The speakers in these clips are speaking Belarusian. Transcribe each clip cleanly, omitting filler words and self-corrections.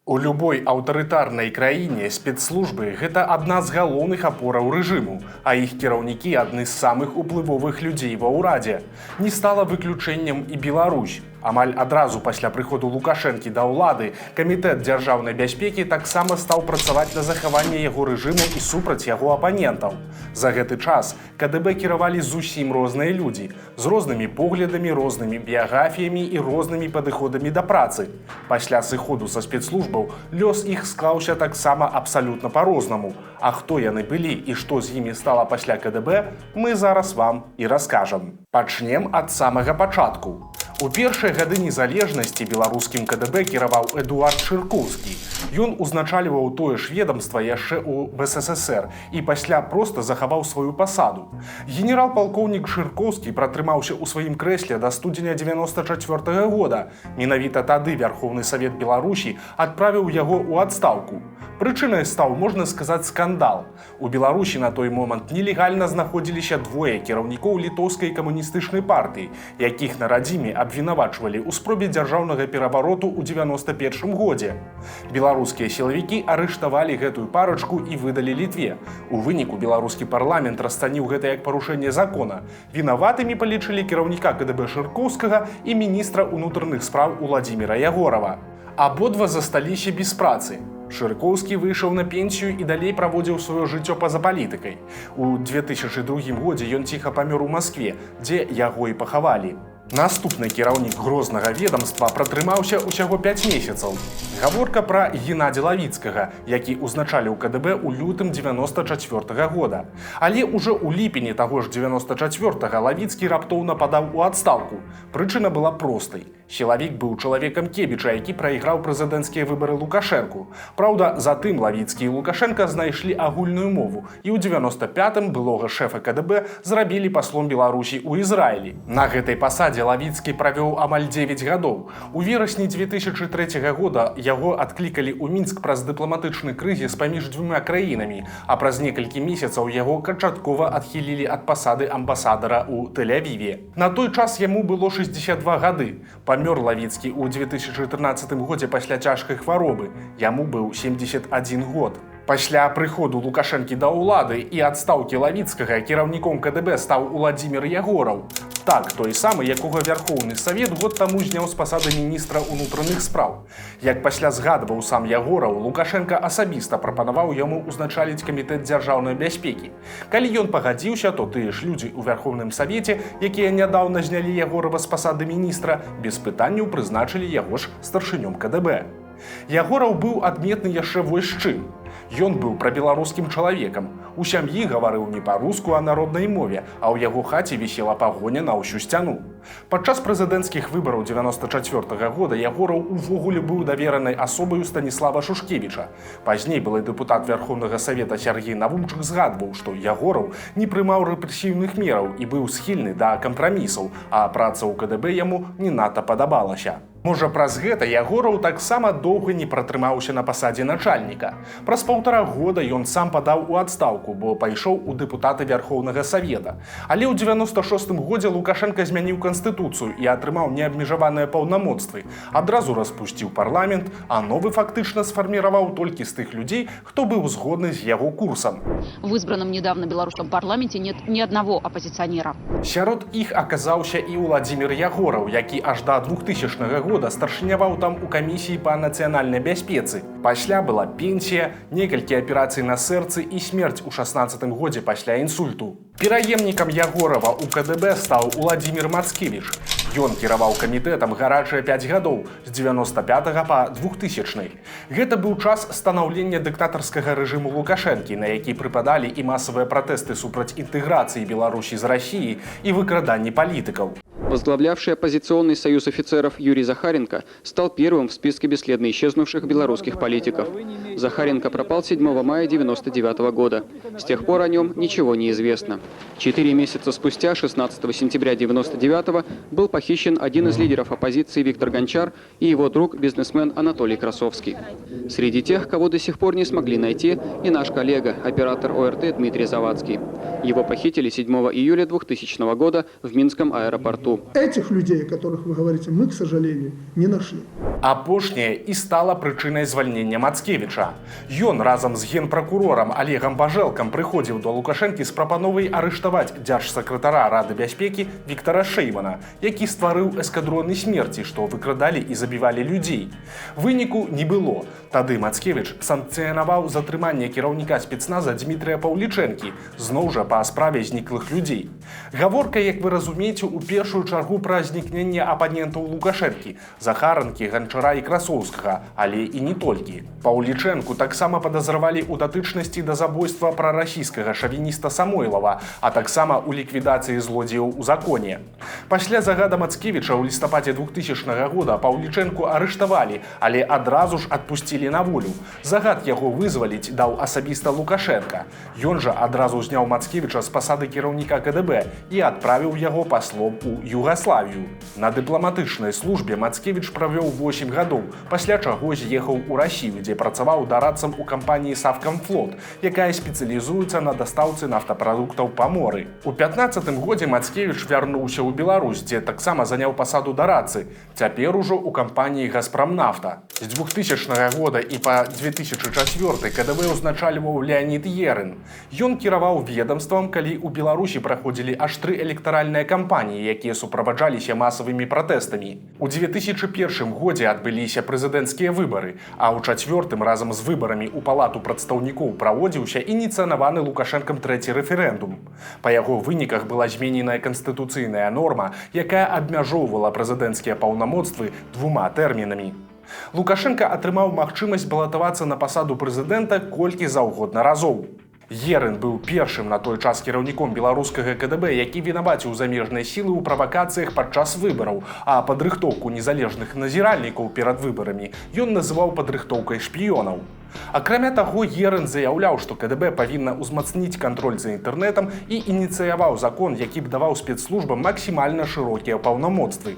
У любой аўтарытарнай краіне спецслужбы — гэта адна з галоўных апораў рэжыму, а іх кіраўнікі — адны з самых уплывовых людзей ва ўрадзе. Не стала выключэннем і Беларусь. Амаль адразу пасля прыходу Лукашэнкі да ўлады камітэт дзяржаўнай бяспекі таксама стаў працаваць на захаванне яго рэжыму і супраць яго апанентаў. За гэты час КДБ кіравалі зусім розныя людзі, з рознымі поглядамі, рознымі біяграфіямі і рознымі падыходамі да працы. Пасля сыходу са спецслужбаў лёс іх склаўся таксама абсалютна па-рознаму. А хто яны былі і што з імі стала пасля КДБ, мы зараз вам і раскажам. Пачнем ад самага пачатку. У першыя гады незалежнасці беларускім КДБ кіраваў Эдуард Чыркоўскі. Ён узначальваў тое ж ведомства яшчэ ў БССР і пасля проста захаваў сваю пасаду. Генерал-палкоўнік Чыркоўскі пратрымаўся ў сваім крэсле да студзеня 94 -го года. Менавіта тады Вярхоўны Савет Беларусі адправіў яго ў адстаўку. Прычынай стаў, можна сказаць, скандал. У Беларусі на той момант нелегальна знаходзіліся двое кіраўнікоў літоўскай камуністычнай партыі, якіх на радзіме абвінавачвалі ў спробе дзяржаўнага перавароту ў 91 годзе. Беларускія сілавікі арыштавалі гэтую парачку і выдалі Літве. У выніку беларускі парламент расцаніў гэта як парушэнне закона. Вінаватымі палічылі кіраўніка КДБ Чыркоўскага і міністра ўнутраных спраў Уладзіміра Ягорава. Абодва засталіся без працы. Чыркоўскі выйшаў на пенсію і далей праводзіў сваё жыццё па-за палітыкай. У 2002 годзе ён ціха памёр у Маскве, дзе яго і пахавалі. Наступны кіраўнік грознага ведомства пратрымаўся ўсяго 5 месяцаў. Гаворка пра Геннадзя Лавіцкага, які ўзначаліў КДБ ў лютым 94 -го года. Але ўжо ў ліпені таго ж 94 Лавіцкі раптоўна падаў у адстаўку. Прычына была простай. Сілавік быў чалавекам Кебіча, які прайграў прэзідэнцкія выбары Лукашэнку. Праўда, затым Лавіцкі і Лукашэнка знайшлі агульную мову, і ў 95 былога шэфа КДБ зрабілі паслом Беларусі ў Ізраілі. На гэтай пасадзе Лавіцкі правёў амаль 9 гадоў. У верасні 2003 года яго адклікалі ў Мінск праз дыпламатычны крызіс паміж дзвюма краінамі, а праз некалькі месяцаў яго канчаткова адхілілі ад пасады амбасадара ў Тэль-Авіве. На той час яму было 62 гады. Памёр Лавіцкі ў 2013 годзе пасля цяжкай хваробы. Яму быў 71 год. Пасля прыходу Лукашэнкі да ўлады і адстаўкі Лавіцкага кіраўніком КДБ стаў Уладзімир Ягораў. Так, той самы, якога Вярхоўны Савет год таму зняў з пасады міністра ўнутраных спраў. Як пасля згадваў сам Ягораў, Лукашэнка асабіста прапанаваў яму ўзначаліць камітэт дзяржаўнай бяспекі. Калі ён пагадзіўся, то тыя ж людзі ў Вярхоўным Савеце, якія нядаўна знялі Ягорава з пасады міністра, без пытанняў прызначылі яго ж старшынём КДБ. Ягораў быў адметны яшчэ вось чым. Ён быў прабеларускім чалавекам. У сям'і гаварыў не па-руску, а на роднай мове, а ў яго хаце вісела Пагоня на ўсю сцяну. Падчас прэзідэнцкіх выбараў 94 -го года Ягораў увогуле быў даверанай асобаю Станіслава Шушкевіча. Пазней былы дэпутат Вярхоўнага Савета Сяргей Навумчык згадваў, што Ягораў не прымаў рэпрэсіўных мераў і быў схільны да кампрамісаў, а праца ў КДБ яму не надта падабалася. Можа, праз гэта Ягораў таксама доўга не пратрымаўся на пасадзе начальніка. Праз паўтара года ён сам падаў у адстаўку, бо пайшоў у дэпутаты Вярхоўнага Савета. Але ў 96 годзе Лукашэнка змяніў канстытуцыю і атрымаў неабмежаваныя паўнамоцтвы. Адразу распусціў парламент, а новы фактычна сфарміраваў толькі з тых людзей, хто быў згодны з яго курсам. В избранном недавно белорусском парламенте нет ни одного оппозиционера. Сярод іх аказаўся і Уладзімир Ягораў, які аж да 2000 года старшыняваў там у камісіі па нацыянальнай бяспецы. Пасля была пенсія, некалькі аперацый на сэрцы і смерць у 16 годзе пасля інсульту. Пераемнікам Ягорава ў КДБ стаў Уладзімир Мацкевіч. Ён кіраваў камітэтам гарачыя 5 гадоў, з 95 па 2000. Гэта быў час станаўлення дыктатарскага рэжыму Лукашэнкі, на які прыпадалі і масавыя пратэсты супраць інтэграцыі Беларусі з Расіяй, і выкраданні палітыкаў. Возглавлявший оппозиционный союз офицеров Юрий Захаренко стал первым в списке бесследно исчезнувших белорусских политиков. Захаренко пропал 7 мая 1999 года. С тех пор о нем ничего не известно. 4 месяца спустя, 16 сентября 1999, был похищен один из лидеров оппозиции Виктор Гончар и его друг, бизнесмен Анатолий Красовский. Среди тех, кого до сих пор не смогли найти, и наш коллега, оператор ОРТ Дмитрий Завадский. Его похитили 7 июля 2000 года в Минском аэропорту. Этих людей, о которых вы говорите, мы, к сожалению, не нашли. Апошняе і стала прычынай звальнення Мацкевіча. Ён разам з генпракурорам Алегам Бажэлкам прыходзіў до Лукашэнкі з прапановай арыштаваць дзяржсакратара Рады бяспекі Віктара Шэймана, які стварыў эскадроны смерці, што выкрадалі і забівалі людзей. Выніку не было. Тады Мацкевіч санкцыянаваў затрыманне кіраўніка спецназа Дмітрыя Паўлічэнкі, зноў жа па справе зніклых людзей. Гаворка, як вы разумееце, у першую чаргу пра знікненне апанентаў Лукашэнкі, Захаранкі, Ганчара і Красоўскага, але і не толькі. Паўлічэнку таксама падазравалі ў датычнасці да забойства прарасійскага шавініста Самойлава, а таксама ў ліквідацыі злодзеяў у законе. Пасля загада Мацкевіча ў лістападзе 2000 года Паўлічэнку арыштавалі, але адразу ж адпусцілі на волю. Загад яго вызваліць даў асабіста Лукашэнка. Ён жа адразу зняў Мацкевіча з пасады кіраўніка КДБ і адправіў яго паслом у Югаславію. На дыпламатычнай службе Мацкевіч правёў 8 гадоў, пасля чаго з'ехаў у Расію, дзе працаваў дарадцам у кампаніі «Савкамфлот», якая спецыялізуецца на дастаўцы нафтапрадуктаў па моры. У 15 годзе Мацкевіч вярнуўся ў Беларусь, дзе таксама заняў пасаду дарадцы, цяпер ужо ў кампаніі «Газпрамнафта». З 2000 года і па 2004 КДБ ўзначальваў Леанід Ерын. Ён кіраваў ведомствам, калі ў Беларусі праходзілі аж тры электаральныя кампаніі, якія суправаджаліся масавымі пратэстамі. У 2001 годзе адбыліся прэзідэнцкія выбары, а ў чацвёртым разам з выбарамі ў палату прадстаўнікоў праводзіўся ініцыянаваны Лукашэнкам трэці рэферэндум. Па яго выніках была змененая канстытуцыйная норма, якая абмяжоўвала прэзідэнцкія паўнамоцтвы двума тэрмінамі. Лукашэнка атрымаў магчымасць балатавацца на пасаду прэзідэнта колькі заўгодна разоў. Ерын быў першым на той час кіраўніком беларускага КДБ, які вінаваціў замежныя сілы ў правакацыях падчас выбараў, а падрыхтоўку незалежных назіральнікаў перад выбарамі ён называў падрыхтоўкай шпіёнаў. Акрамя таго, Ерын заяўляў, што КДБ павінна ўзмацніць кантроль за інтэрнэтам, і ініцыяваў закон, які б даваў спецслужбам максімальна шырокія паўнамоцтвы.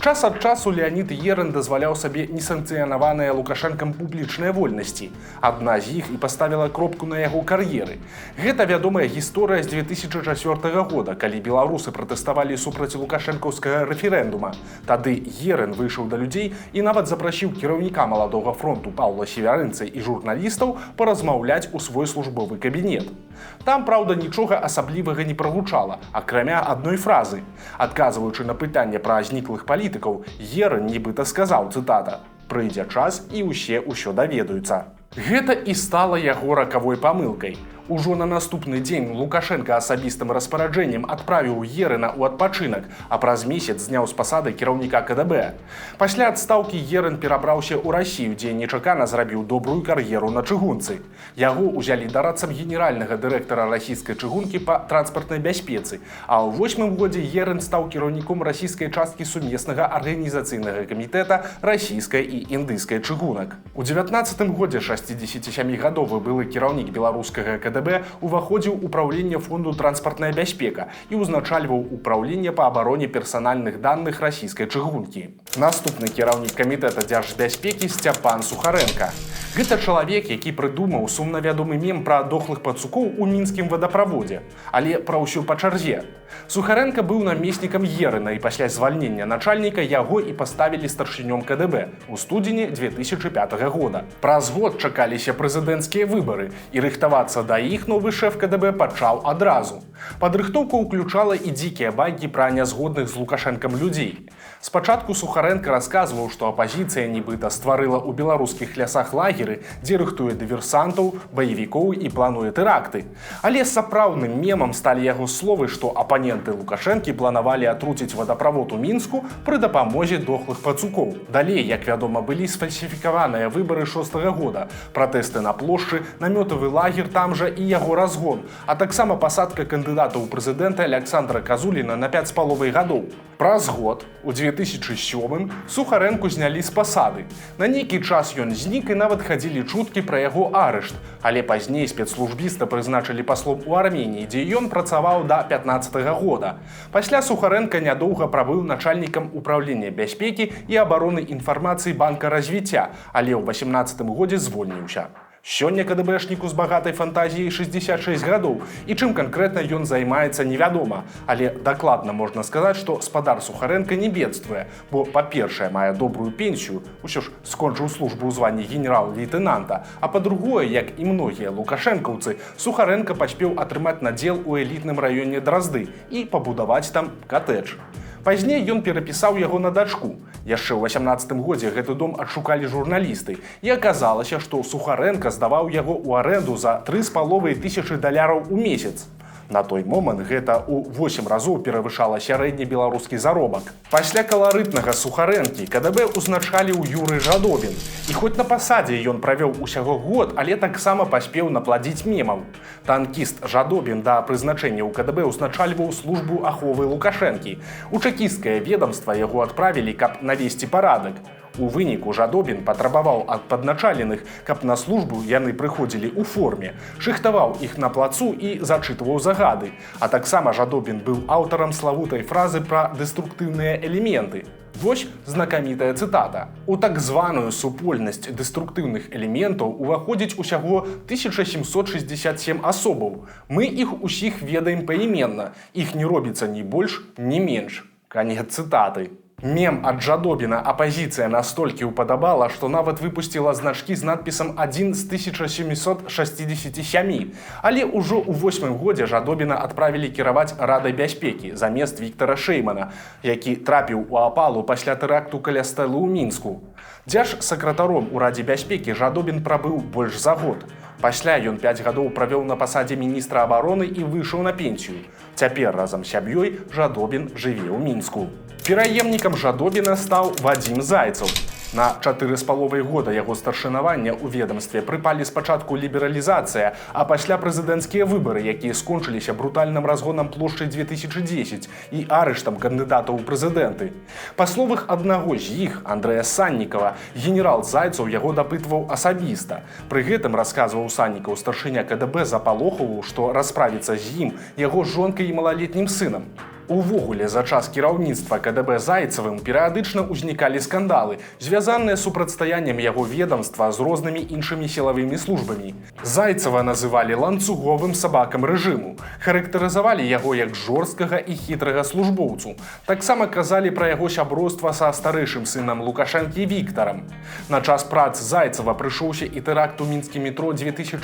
Час ад часу Леанід Ерын дазваляў сабе несанкцыянаваныя Лукашэнкам публічныя вольнасці. Адна з іх і паставіла кропку на яго кар'еры. Гэта вядомая гісторыя з 2004 года, калі беларусы пратэставалі супраць лукашэнкаўскага рэферэндума. Тады Ерын выйшаў да людзей і нават запрасіў кіраўніка Маладога фронту Паўла Севярынца і журналістаў паразмаўляць у свой службовы кабінет. Там, праўда, нічога асаблівага не прагучала, акрамя адной фразы. Адказваючы на пытанне пра зніклых палітыкаў, Ерын нібыта сказаў, цытата: «Прыйдзе час, і ўсе ўсё даведаюцца». Гэта і стала яго ракавой памылкай. Ужо на наступны дзень Лукашэнка асабістым распараджэннем адправіў Ерына ў адпачынак, а праз месяц зняў з пасады кіраўніка КДБ. Пасля адстаўкі Ерын перабраўся ў Расію, дзе нечакана зрабіў добрую кар'еру на чыгунцы. Яго ўзялі дарадцам генеральнага дырэктара расійскай чыгункі па транспартнай бяспецы. А ў восьмым годзе Ерын стаў кіраўніком расійскай часткі сумеснага арганізацыйнага камітэта расійскай і індыйскай чыгунак. У 19 годзе 67-гадовы былы кіраўнік беларускага КДБ уваходзіў у праўленне фонду «Транспартная бяспека» і ўзначальваў упраўленне па абароне персанальных данных расійскай чыгункі. Наступны кіраўнік камітэта дзяржбяспекі Сцяпан Сухарэнка. Гэта чалавек, які прыдумаў сумна вядомы мем пра дохлых пацукоў у мінскім вадаправодзе, але пра ўсё па чарзе. Сухарэнка быў намеснікам Ерына, і пасля звальнення начальніка яго і паставілі старшынём КДБ у студзені 2005 года. Праз год чакаліся прэзідэнцкія выбары, і рыхтавацца да іх новы шэф КДБ пачаў адразу. Падрыхтоўка ўключала і дзікія байкі пра нязгодных з Лукашэнкам людзей. Спачатку Сухарэнка расказваў, што апазіцыя нібыта стварыла ў беларускіх лясах лагеры, дзе рыхтуе дыверсантаў, баевікоў і плануе тэракты. Але сапраўдным мемам сталі яго словы, што апаненты Лукашэнкі планавалі атруціць вадаправод у Мінску пры дапамозе дохлых пацукоў. Далей, як вядома, былі сфальсіфікаваныя выбары шостага года, пратэсты на плошчы, намётавы лагер там жа і яго разгон, а таксама пасадка кандыдата ў прэзідэнта Аляксандра Казуліна на 5,5 гадоў. Праз год, у 2007, Сухарэнку знялі з пасады. На нейкі час ён знік, і нават хадзілі чуткі пра яго арышт, але пазней спецслужбіста прызначылі паслом у Арменіі, дзе ён працаваў да 15 года. Пасля Сухарэнка нядоўга прабыў начальнікам упраўлення бяспекі і абароны інфармацыі Банка развіцця, але ў 18 годзе звольніўся. Сёння КДБшніку з багатай фантазіяй 66 гадоў, і чым канкрэтна ён займаецца, невядома. Але дакладна можна сказаць, што спадар Сухарэнка не бедствуе, бо, па-першае, мае добрую пенсію, усё ж скончыў службу ў званні генерал-лейтэнанта, а па-другое, як і многія лукашэнкаўцы, Сухарэнка паспеў атрымаць надзел у элітным раёне Дразды і пабудаваць там катэдж. Пазней ён перапісаў яго на дачку. Яшчэ ў 18 годзе гэты дом адшукалі журналісты. І аказалася, што Сухарэнка здаваў яго ў арэнду за 3,5 тысячы даляраў у месяц. На той момант гэта ў 8 разоў перавышала сярэдні беларускі заробак. Пасля каларытнага Сухарэнкі КДБ узначаліў Юры Жадобін. І хоць на пасадзе ён правёў усяго год, але таксама паспеў напладзіць мемаў. Танкіст Жадобін да прызначэння ў КДБ узначальваў службу аховы Лукашэнкі. У чэкісцкае ведомства яго адправілі, каб навесці парадак. У выніку Жадобін патрабаваў ад падначаленых, каб на службу яны прыходзілі ў форме, шыхтаваў іх на плацу і зачытваў загады. А таксама Жадобін быў аўтарам славутай фразы пра дэструктыўныя элементы. Вось знакамітая цытата. «У так званую супольнасць дэструктыўных элементаў уваходзіць усяго 1767 асобаў. Мы іх усіх ведаем паіменна. Іх не робіцца ні больш, ні менш». Канец цытаты. Мем ад Жадобіна апазіцыя настолькі ўпадабала, што нават выпусціла значкі з надпісам «1 з 1767». Але ўжо ў восьмым годзе Жадобіна адправілі кіраваць Радай бяспекі замест Віктара Шэймана, які трапіў у апалу пасля тэракту каля стэлы ў Мінску. Дзяржсакратаром у Радзе бяспекі Жадобін прабыў больш за год. Пасля ён 5 гадоў правёў на пасадзе міністра абароны і выйшаў на пенсію. Цяпер разам з сям'ёй Жадобін жыве ў Мінску. Пераемнікам Жадобіна стаў Вадзім Зайцаў. На 4,5 года яго старшынавання ў ведомстве прыпалі спачатку лібералізацыя, а пасля прэзідэнцкія выбары, якія скончыліся брутальным разгонам плошчы 2010 і арыштам кандыдатаў у прэзідэнты. Па словах аднаго з іх, Андрэя Саннікава, генерал Зайцаў яго дапытваў асабіста. Пры гэтым, расказваў Саннікаў, старшыня КДБ запалохаваў, што расправіцца з ім, яго жонкай і малалетнім сынам. Увогуле, за час кіраўніцтва КДБ Зайцавым перыядычна ўзнікалі скандалы, звязаныя з супрацьстаяннем яго ведомства з рознымі іншымі сілавымі службамі. Зайцава называлі ланцуговым сабакам рэжыму, характарызавалі яго як жорсткага і хітрага службоўцу. Таксама казалі пра яго сяброўства са старэйшым сынам Лукашэнкі Віктарам. На час працы Зайцава прыйшоўся і тэракт у мінскім метро 2011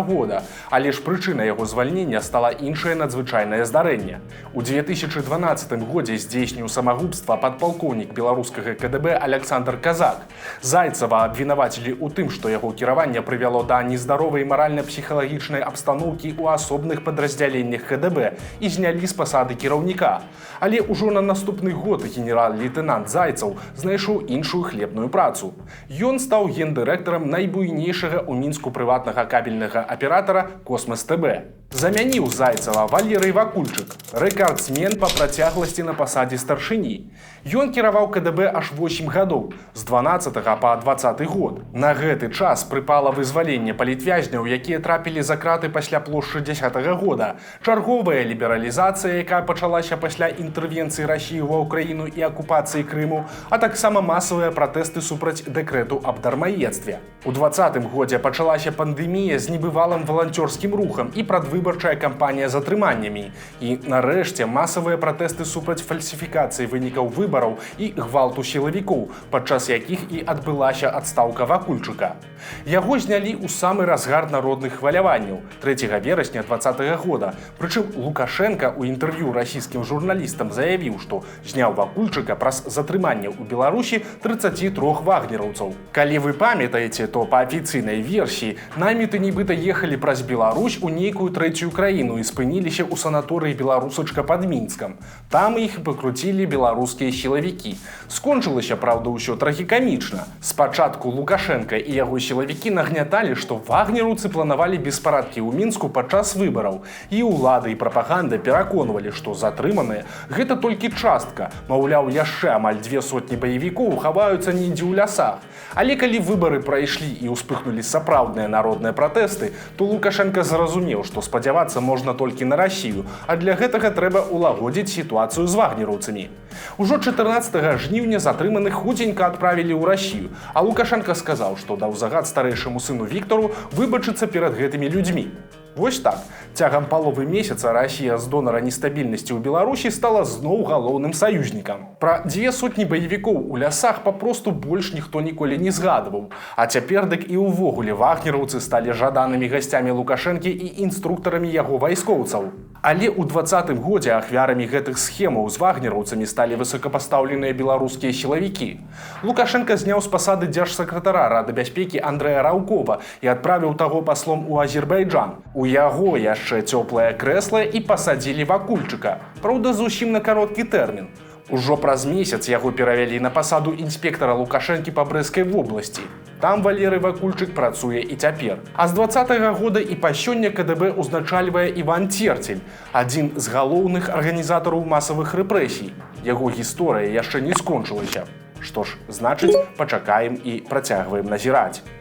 года, але ж прычына яго звальнення стала іншае надзвычайнае здарэнне. У 2012 годзе здзейсніў самагубства падпалкоўнік беларускага КДБ Аляксандр Казак. Зайцава абвінавацілі ў тым, што яго кіраванне прывяло да нездаровай маральна-псіхалагічнай абстаноўкі ў асобных падраздзяленнях КДБ, і знялі з пасады кіраўніка. Але ўжо на наступны год генерал-лейтэнант Зайцаў знайшоў іншую хлебную працу. Ён стаў гендырэктарам найбуйнейшага ў Мінску прыватнага кабельнага аператара «Космас ТБ». Замяніў Зайцава Валерый Вакульчык, рэкардсмен па працягласці на пасадзе старшыні. Ён кіраваў КДБ аж 8 гадоў, з 12 па 20 год. На гэты час прыпала вызваленне палітвязняў, якія трапілі за краты пасля плошчы 10 -го года. Чарговая лібералізацыя, якая пачалася пасля інтэрвенцыі Расіі ва Ўкраіну і акупацыі Крыму, а таксама масавыя пратэсты супраць дэкрэту аб дармаедстве. У 20-м годзе пачалася пандэмія з небывалым валанцёрскім рухам і прадвыбарчая кампанія з атрыманнямі. І нарэшце масавыя пратэсты супраць фальсіфікацыі вынікаў выбараў і гвалту сілавікоў, падчас якіх і адбылася адстаўка Вакульчыка. Яго знялі ў самы разгар народных хваляванняў 3 верасня 20 года. Прычым Лукашэнка ў інтэрв'ю расійскім журналістам заявіў, што зняў Вакульчыка праз затрыманне ў Беларусі 33 вагнераўцаў. Калі вы памятаеце, то па афіцыйнай версіі найміты нібыта ехалі праз Беларусь у нейкую трэцюю краіну і спыніліся ў санаторыі «Беларусачка» пад Мінскам. Там іх пакруцілі беларускія сілавікі. Скончылася, праўда, ўсё трагікамічна. Спачатку Лукашэнка і яго сілавікі нагняталі, што вагнераўцы планавалі беспарадкі ў Мінску падчас выбараў. І ўлады, і прапаганда пераконвалі, што затрыманыя гэта толькі частка. Маўляў, яшчэ амаль 200 баевікоў хаваюцца недзе ў лясах. Але калі выбары прайшлі і ўспыхнулі сапраўдныя народныя пратэсты, то Лукашэнка зразумеў, што спадзявацца можна толькі на Расію, а для гэтага трэба улагодзіць сітуацыю з вагнераўцамі. Ужо 14 жніўня затрыманых хуценька адправілі ў Расію, а Лукашэнка сказаў, што даў загад старэйшаму сыну Віктару выбачыцца перад гэтымі людзьмі. Вось так. Цягам паловы месяца Расія з донара нестабільнасці ў Беларусі стала зноў галоўным саюзнікам. Пра 200 баевікоў у лясах папросту больш ніхто ніколі не згадваў. А цяпер дык і ўвогуле вагнераўцы сталі жаданымі гасцямі Лукашэнкі і інструктарамі яго вайскоўцаў. Але ў 20-м годзе ахвярамі гэтых схемаў з вагнераўцамі сталі высокапастаўленыя беларускія сілавікі. Лукашэнка зняў з пасады дзяржсакратара Рады бяспекі Андрэя Раўкова і адправіў таго паслом у Азербайджан. У яго яшчэ цёплае крэсла і пасадзілі Вакульчыка. Праўда, зусім на кароткі тэрмін. Ужо праз месяц яго перавялі на пасаду інспектара Лукашэнкі па Брэсцкай вобласці. Там Валерый Вакульчык працуе і цяпер. А з 20-го года і па сёння КДБ узначальвае Іван Церцель, адзін з галоўных арганізатараў масавых рэпрэсій. Яго гісторыя яшчэ не скончылася. Што ж, значыць, пачакаем і працягваем назіраць.